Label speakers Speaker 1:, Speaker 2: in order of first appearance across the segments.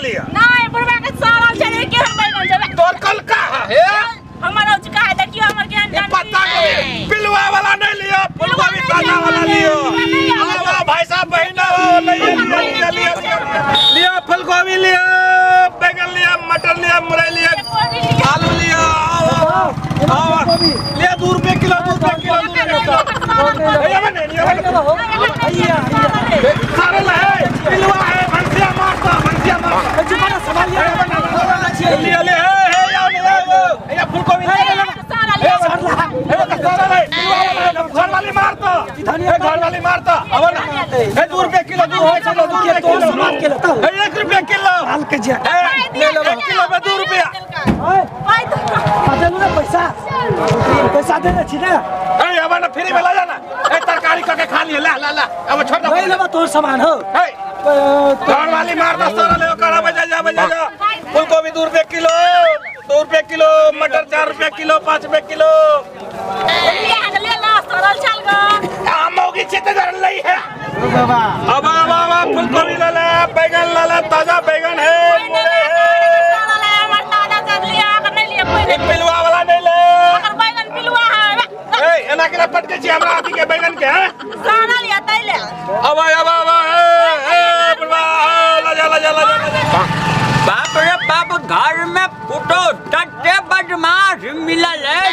Speaker 1: लिअ।
Speaker 2: नहीं, बुढ़वा के सड़ल छै, ई केहन बैगन छै?
Speaker 1: तोर कलका है हे।
Speaker 2: हमर औचका है, देखियो हमर केहन
Speaker 1: ई पत्ता गोभी पिलुआ वाला नहीं लिअ, फूलगोभी ताजा वाला लिअ। आवा भाई साहब, बहिना, लिअ लिअ लिअ लिअ, फूलगोभी लिअ, बैगन लिअ, मटर लिअ, मुरई लिअ, आलू लिअ। आओ आओ, लिअ, 2 रुपये किलो, 2 रुपये किलो, 2 रुपये किलो। भैया बने लिअ, बने सारे ले है, पिलुआ है, भंसिया मारता, भंसिया मारता। लिअ लिअ, हे हे, आओ ने, आओ भैया, फूलगोभी लिअ। हे सारा ले, पिलुआ वाला है, घर वाली मारता, हे घर वाली मारता। अब ना हे, 2 रुपये किलो, 2 रुपये किलो, 2 रुपये किलो, हे 1 रुपये किलो, हे 1 किलो में 2 रुपया।
Speaker 3: पैसा पैसा देने छी ने।
Speaker 1: ए अब ना फ्री में ला जाना, ए तरकारी करके खा लिए, ला ला ला, अब छोड़ दे।
Speaker 3: नहीं लेबा तोहर सामान हो।
Speaker 1: हे घर वाली मारता, सारा ले, करा बजा जा बजा जा। फूलगोभी 2 रुपये किलो, 2 रुपये किलो, मटर 4 रुपये किलो, 5 रुपये किलो। आम होगी चित कर लई है। अब अब अब फूलगोभी ले ले, बैगन ले ले, ताजा बैगन है, मुरई है। ई पिलुआ वाला नहीं ले। ए एना केना पटके छी हमरा अथी के बैगन के हैं? अब अब अब, ए ए बुढ़वा, ला जा ला जा ला जा ला जा।
Speaker 4: बाप रे बाप, घर में पुतो तते बदमाश मिलल है।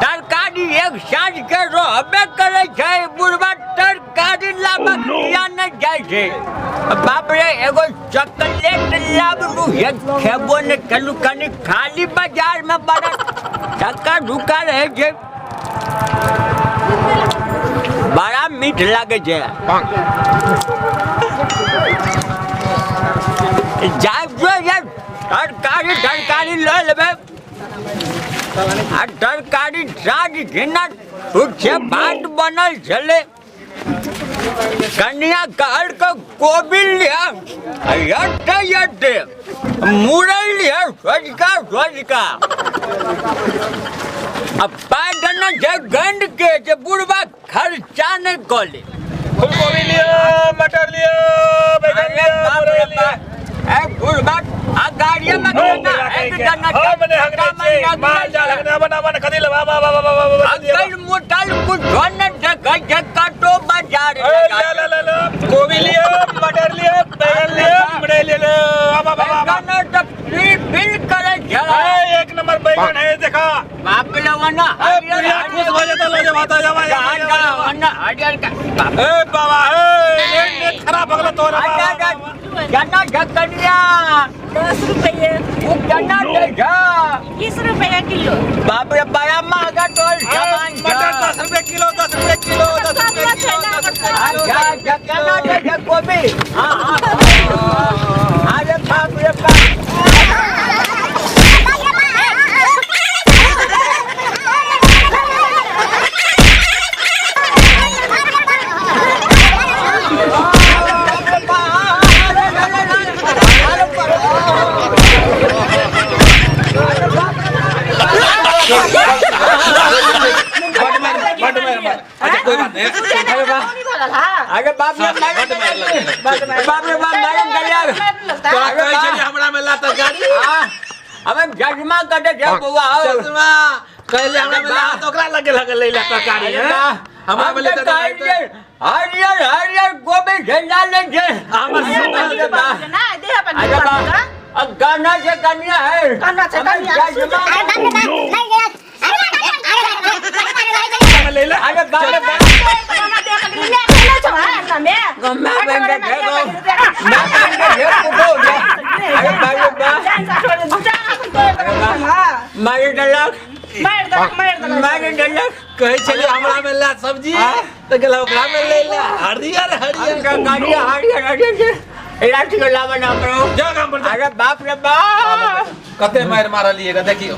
Speaker 4: तरकारी एक साँझ के रहबे करे छै, बुढ़वा तरकारी लाबऽ किया नहि जाइ छै? बाप रे, एगो चॉकलेट लाबलू हे, खेबो नहि केलू। कनि खाली बाजार में बड़ा धक्का धुक्का रहै छै, बड़ा मीठ लागै छै। जाय जो यार, तरकारी तरकारी लऽ लेबै आ तरकारी साँझ घिना छै, भात बनल छलै। कनिया कहल के कोबी लिया, यते यते मुरई लिया, सोझका सोझका, आ पाइ देने छै गंड के जे बुढ़बा खर्चा नहि कऽ ले।
Speaker 1: फूलगोभी लियो, मटर लियो, बैगन लियो, मुरई लियो।
Speaker 4: ए बुढ़बा, आ गाड़िया में खाना एक जना।
Speaker 1: हम ने हगने छी माल जाल हगने बना बना कदी लबा बा बा बा बा बा।
Speaker 4: अगल मोटल कुछो न देखै छै, कतो बाजार।
Speaker 1: ए ले ले ले ले, गोभी लियो, मटर लियो, बैगन लियो, मुरई ले ले। अब अब अब
Speaker 4: बैगन तऽ बिल बिल करै छै।
Speaker 1: ए एक नंबर बैगन है, देखा।
Speaker 4: बाप रे, वना
Speaker 1: ए बुढ़िया खुश हो जाता, लो जे भाता जावा।
Speaker 4: वना हरियर का बाप।
Speaker 1: ए बाबा, ए नेट नेट खराब भगला तोरा बाबा।
Speaker 4: चना ढकनिया।
Speaker 2: 10 रुपये।
Speaker 4: ओ चना दै छै?
Speaker 2: 20 रुपये किलो।
Speaker 4: बाप रे, बड़ा महंगा तोर सामान छै।
Speaker 1: मटर 10 रुपए किलो, 10 रुपए किलो, 10 रुपए किलो, 10 रुपए किलो।
Speaker 4: अच्छा, चना दै छै कोबी? हाँ हाँ, अरे बाप रे बाप।
Speaker 1: बड मेहरबान। अच्छा, कोई बात नहीं।
Speaker 4: अरे बाप रे, मारे, बाप रे बाप, मारे दरिया।
Speaker 1: तोरा कहै छै जे हमरा में ला तरकारी।
Speaker 4: हमे चश्मा कटे छै बौआ हौ।
Speaker 1: चश्मा कहले हमरा में ला तऽ ओकरा लगे लगल लै ला तरकारी
Speaker 4: अरे
Speaker 1: हैं?
Speaker 4: बा,
Speaker 1: हमरा में ले
Speaker 4: हम तऽ कहै
Speaker 1: तरकारी।
Speaker 4: छियै, हरियर हरियर गोभी झंडा लै छै।
Speaker 1: हमर
Speaker 4: अरे बा, अरे बा, आ गाना छै कनिया है।
Speaker 2: गाना छै कनिया।
Speaker 4: हमे चश्मा
Speaker 1: में ले ला।
Speaker 4: अरे बाप रे बाप। गम्मा बन के गो। मैं बन के हे पुगो रे। अरे बाप रे बाप। मारे डलक, मारे डलक।
Speaker 1: कहै छलियै हमरा में ला सब्जी तऽ गेला ओकरा में ले ला हरियर हरियर।
Speaker 4: हरियर हरियर हरियर छै। लाठी के लाबा ना करो।
Speaker 1: जा काम पर जा।
Speaker 4: अरे बाप रे बाप।
Speaker 1: कते मारि मारलियै देखियौ।